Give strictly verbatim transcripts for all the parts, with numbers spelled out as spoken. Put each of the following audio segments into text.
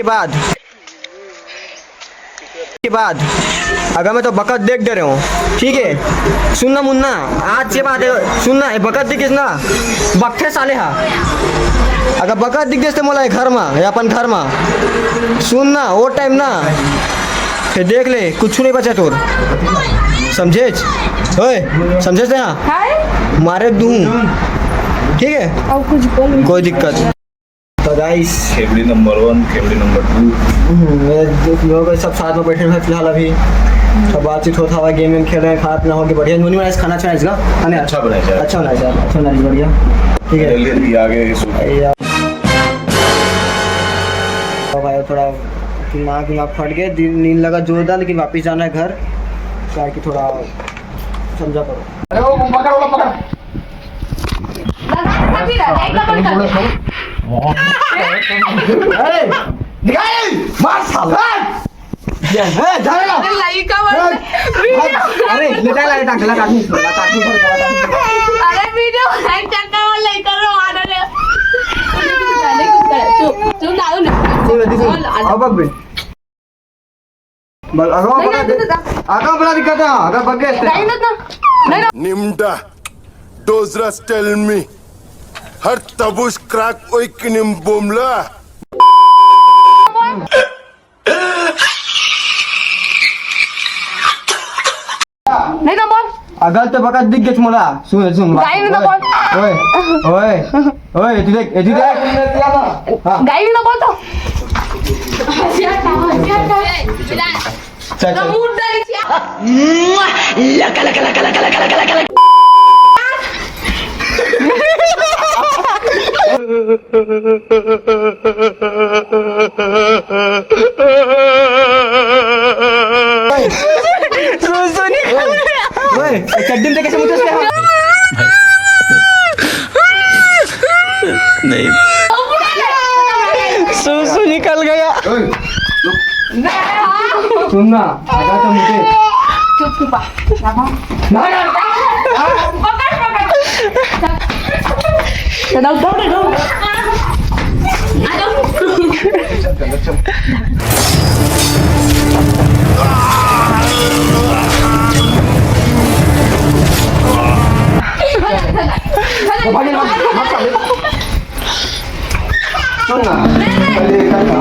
के बाद, के बाद अगर मैं तो बकत देख दे रहे हूँ, ठीक है? सुन ना मुन्ना, आज के बाद सुन ना, ये बकत दिखिस ना, बकथे साले हा। अगर बकत दिखिस तो मोला ये घर मा या अपन घर मा, सुन ना, वो टाइम ना, फिर देख ले, कुछ नहीं बचा तोर। समझेच? ओए, समझेच ना? हाय। मारे दूँ, ठीक है? अब कुछ बोल। कोई दिक्कत। तो गाइस, खेबड़ी नंबर वन, खेबड़ी नंबर टू। हम्म, ये लोग सब साथ में बैठे हैं फिलहाल अभी। सब बातचीत होता हुआ, गेम वेम खेल रहे हैं, खाना पीना हो गया, बढ़िया। नूनी बनाइस खाना, अच्छा बनाइस का? है ना? अच्छा बनाइस यार। अच्छा बनाइस यार, अच्छा बनाइस, बढ़िया। ठीक है। जल्दी जल्दी आ गए। यार। तो भाई थोड़ा दिमाग, दिमाग फट गया, दिन, नींद लगा जोरदार, लेकिन वापस जाना है घर, क्या है कि थोड़ा समझा करो। अरे वो पकड़, वो पकड़। दादा, काफी रहा, एक डबल कर। ए, निकाल, मार साला। ए, ए, जाएगा। अरे, लड़का बन ए, वीडियो। अरे, ले जा, ले जा, ले जा, ले जा। अरे, वीडियो, एक चक्कर में लड़का रो, आ रहा है। चुप, चुप, चुप, दारू नहीं। सुन, सुन। अब अब बे। बल, आगा नहीं, बड़ा नहीं, दे-, नहीं, नहीं। आगा बड़ा दिक्कत है, आगा बग गए। नहीं, नहीं, नहीं। नहीं, नहीं। निम्डा, डोजरा स्टाइल मी, हर तबुश क्रैक ओइक निम बोमला। नहीं ना बोल। अगर तो बकत दिख गए मोला, सुन, सुन, गाई नहीं तो बोल। ओए, ओए, ओए, ये तू देख, ये तू देख। हाँ। गाई नहीं तो बोल तो। चल, चल। लका, लका, लका। सुसु निकल गया। ओए, ये चड्डी में कैसे मुतस गया? नहीं। सुसु निकल गया। सुन ना, आगा तो मुझे। चुप, चुप, आ। ना, ना। पकड़, पकड़। चलो, दौड़, दौड़। आ जाओ। सुन ना, पहले ये कर ना।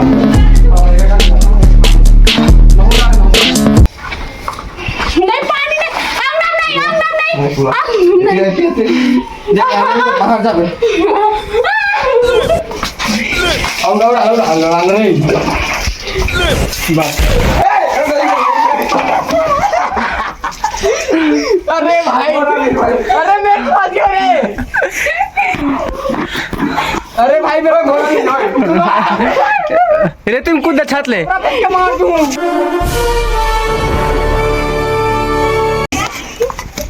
नहीं, पानी नहीं, हम नहीं, हम नहीं, हम नहीं। ये, ये, ये, ये, बाहर जा बे। हम लोग, हम लोग, हम लोग, हम लोग नहीं। बस। अरे भाई, अरे मैं फंस गया रे। अरे भाई, मेरा घोड़ा नहीं। रे, तुम कूद छत ले। मार दूं।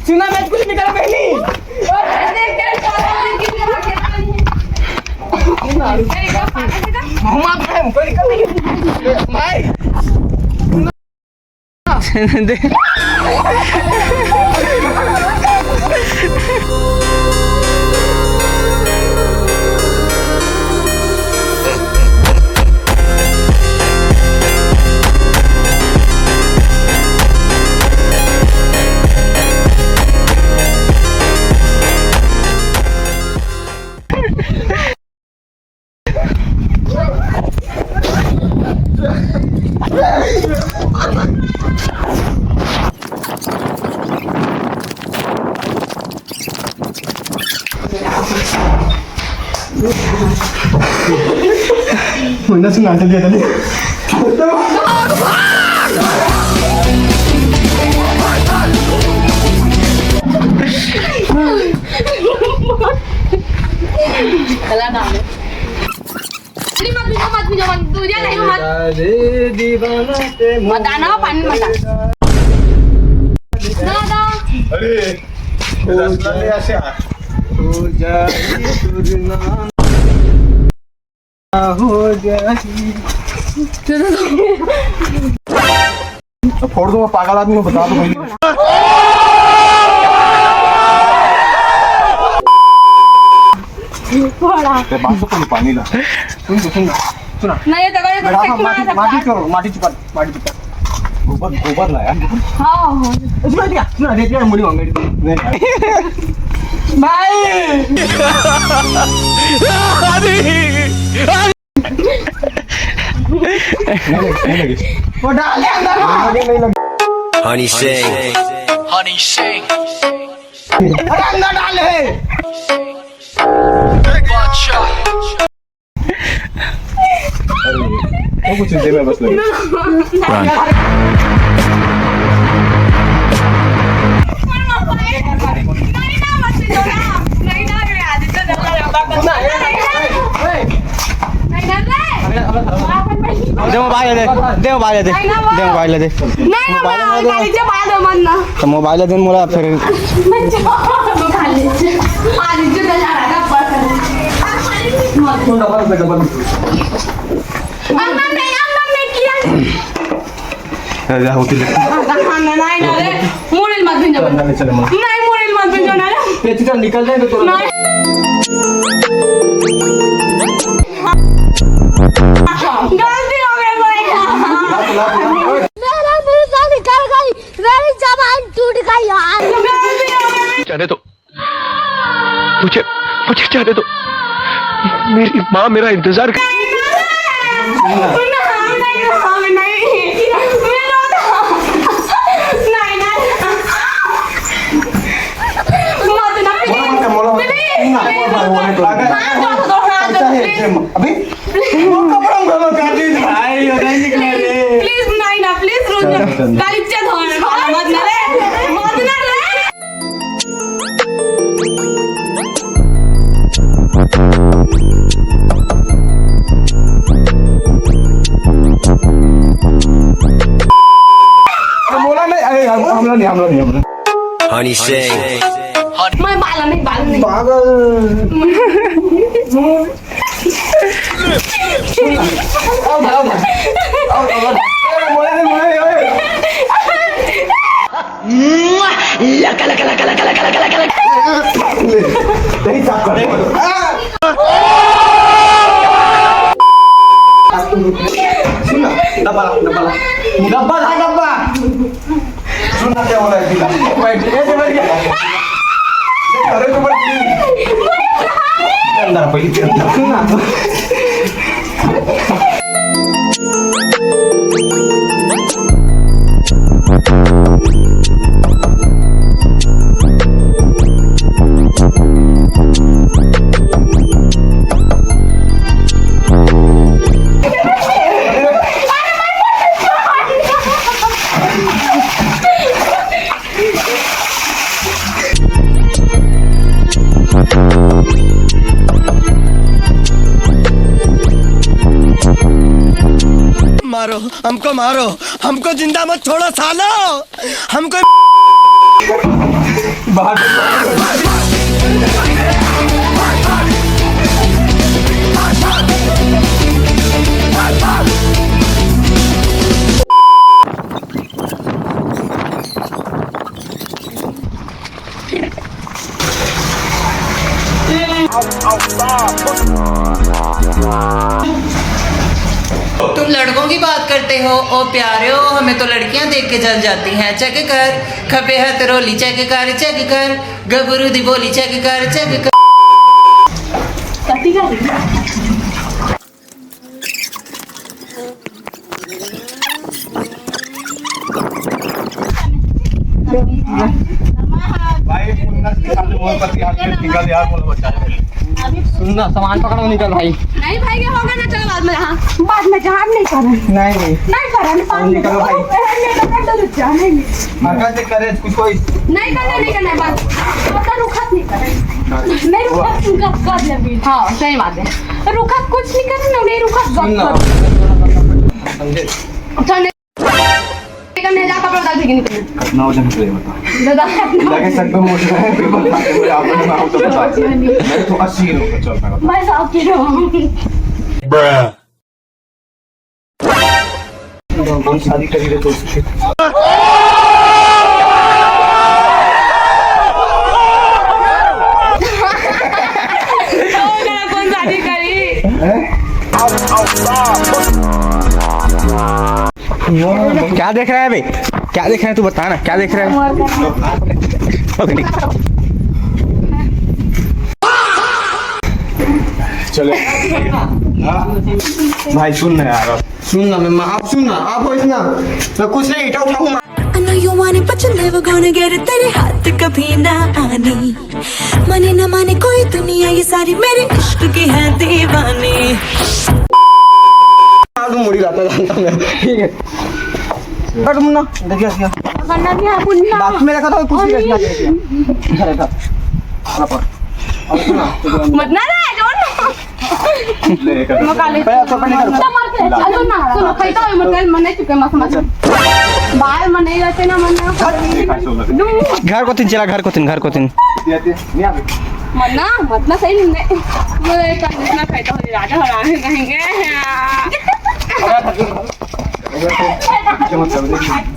सुना, मैं कुछ नहीं करा पहली। मामा भाई, कोई भाई। मैंने सुना तो दिया था। चला ना। अरे मत पीछे, मत पीछे, मत, तू जा, नहीं मत। अरे दीवाना ते मत आना, पानी मत आ। दादा। अरे, रसगुल्ले ऐसे आ। हो जाए दुर्ना, हो जाए। तो फोड़ दूंगा, पागल आदमी को बता दो भाई। फोड़ा। ते बात तो कोई पानी ला। सुन तो, सुन। सुना। नहीं, ये तो कोई बेटा, माटी, माटी छोड़ो, माटी चुपा, माटी चुपा। गोबर, गोबर लाया। हाँ, हाँ। सुना दिया, सुना दे दिया, मुड़ी मांगे। भाई। नहीं, नहीं लगी। वो डाल दे अंदर। नहीं, नहीं लगी। Honey Singh। Honey Singh। अरे अंदर डाल है। अरे, वो कुछ दे, मैं बस लगे। दे मोबाइल दे, दे मोबाइल दे, दे मोबाइल दे। नहीं, नहीं, मोबाइल नहीं, नहीं, नहीं, नहीं, तो मोबाइल दे मोला फिर। अम्मा नहीं, अम्मा नहीं किया। जा, जा, होती ले। नहीं, नहीं, नहीं, मुड़ी मत भिंजो। चल, चल, चल, चल। नहीं, मुड़ी मत भिंजो ना। ये चीज़ निकल जाए तो नहीं। गलती हो गई भाई। मेरा भूसा निकल गई, मेरी जबान टूट गई यार। गलती हो गई। जाने दो, मुझे, मुझे जाने दो। मेरी माँ मेरा इंतजार कर। अभी कपड़ा में गलो कर दी भाई, ये नहीं निकला रे। प्लीज नहीं ना, प्लीज रुक जा। चल, चल, चल। गलीचे धोने वाला मत ना रे, मत ना रे। अरे बोला नहीं, अरे हम, हम लोग नहीं, हम लोग नहीं, हम लोग। Honey Singh। मैं बाला नहीं, बाला नहीं। पागल। आओ, आओ, आओ, आओ, आओ। अरे, मोला नहीं, मोला नहीं, ओए। लका, लका, लका। नहीं, साफ कर। सुन ना, डब्बा ला, डब्बा ला। डब्बा ला, डब्बा। सुन ना, क्या हो रहा है, पीला? बैठ, ऐसे बैठ गया। अरे, तो बैठ। अंदर, पहले अंदर। सुन ना। मारो, हमको मारो, हमको जिंदा मत छोड़ो सालो, हमको। बाहर। तुम लड़कों की बात करते हो, ओ प्यारे हो, हमें तो लड़कियां देख के जल जाती हैं। चेक कर, खपे हथ रोली चेक कर, चेक कर, गबरू दी बोली चेक कर, चेक कर। भाई, उन्नत के साथ मोर पति आज में निकल यार, बोलो बच्चा। सुन ना, सामान पकड़ो, निकल भाई। नहीं भाई, ये होगा ना, चलो बाद में, हाँ, बाद में जहाँ नहीं करना। नहीं, नहीं। नहीं करना, बाद में निकलो भाई। नहीं, नहीं, नहीं, नहीं, नहीं, नहीं। मगर से करे कुछ कोई। नहीं करना, नहीं करना, बस। पता रुखत नहीं करे। नहीं रुखत, रुखत कर ले भी। हाँ, सही बात है। रुखत कुछ नहीं करे ना, नहीं रुखत गप कर। समझे? अच्छा, नहीं करना, जा कपड़ा डाल के निकल। कितना वजन है ये बता। दादा, लगे सर पे मोड़ रहे हैं, फिर बता दे, आप लोग ना हो तो बता दे। नहीं तो अस्सी किलो का चल रहा है। मैं सौ किलो हूँ। हम शादी करी रहे तो उसके। कौन शादी करी? हैं? क्या देख रहा है बे? क्या देख रहा है, तू बता ना, क्या देख रहा है? ओके, ठीक। चलो भाई, सुन ना यार, अब सुन ना, मैं, आप सुन ना, आप हो इतना, मैं कुछ नहीं, इटा उठाऊंगा। I know you want it, but you're never gonna get it. तेरे हाथ कभी ना आने, माने ना माने कोई दुनिया ये सारी, मेरे इश्क की है दीवानी। आज मुड़ी लाता जानता मैं, ठीक है। कट मुन्ना, देखिए, देखिए। करना क्या है, मुन्ना? बाकी मेरे को तो कुछ नहीं रखना चाहिए। इधर, इधर। अब सुना। मत ना रे, जोर ना। ले, कर। मका ले। पहले तो पहले कर। तो मर के। सुनो ना, सुनो, खाई तो मत, मन नहीं चुके, मत, मत। बाहर मन नहीं रहते ना, मन ना। घर कोतिन चला, घर कोतिन, घर कोतिन। मत ना, मत ना, सही नहीं। मैं कल जितना खाई तो राजा हराने कहेंगे।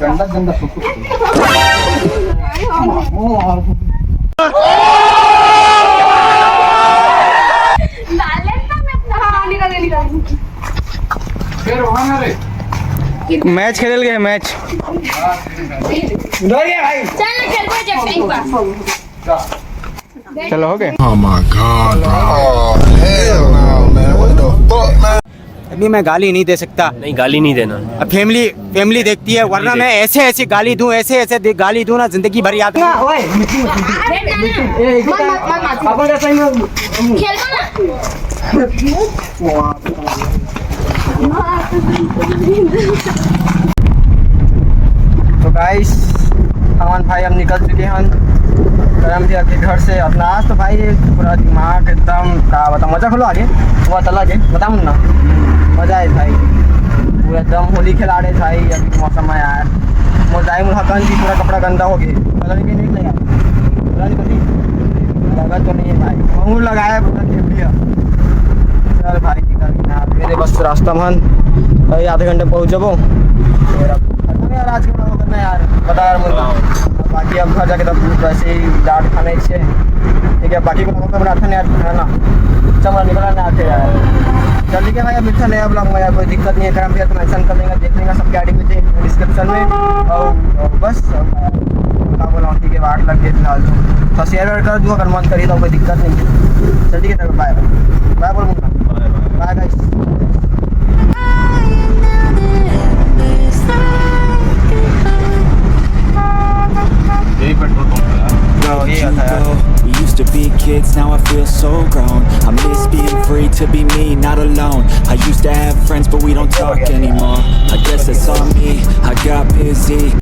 गंदा, गंदा सुसु। मैच खेलल गए, मैच। चल ना, खेलबो जब एक बार। चलो, हो गए। Oh my God, bro. Oh, hell no, man. What the fuck, man? अभी मैं गाली नहीं दे सकता। नहीं, गाली नहीं देना। अब फैमिली, फैमिली देखती है, वरना मैं ऐसे ऐसे गाली दूं, ऐसे ऐसे दे-, गाली दूं ना, जिंदगी भर याद। खेल ना। तो गाइस, हमन भाई अब निकल चुके हन करम भैया के घर से। अपना आज तो भाई पूरा दिमाग एकदम, का बता, मजा खोलो आगे, बहुत अलग है, बता मुन्ना, मजा आए भाई, पूरा एकदम होली खेला रहे भाई। अभी मौसम है यार, मोर दाई मुलाकान जी पूरा कपड़ा गंदा हो गया, पता नहीं कि नहीं लगा, पता नहीं कभी लगा तो नहीं है भाई, महूँ लगाया पूरा खेप दिया। चल भाई, निकल ना, मेरे बस रास्ता मन, भाई आधे घंटे पहुँच जाबो। फिर अब खत्म यार, आज के vlog करना यार, बता यार मुन्ना। बाकी अब घर जाके तब वैसे ही डांट खाना ही छे। ठीक है, बाकी को बनाते हैं यार, है ना? चल, निकलना ना आते यार। चल, ठीक है भाई, अब मिलते हैं नया vlog में यार, कोई दिक्कत नहीं है, करम भैया तो mention कर देंगे, देख लेंगे सबके आईडी में, description में। और, और बस, अब क्या बोला हूँ, ठीक है, वाट लग गई फिलहाल तो। तो share वेयर कर दूँ अगर मन करी तो, कोई दिक्कत नहीं है। चल, ठीक है, bye bye। Bye बोल Munna. Bye bye। Bye guys। यही पेट्रोल पंप है यार। Bro, ये आता है यार। We used to be kids, now I feel so grown. I miss being free to be me, not alone. I used to have friends, but we don't talk anymore. I guess it's on me, I got busy.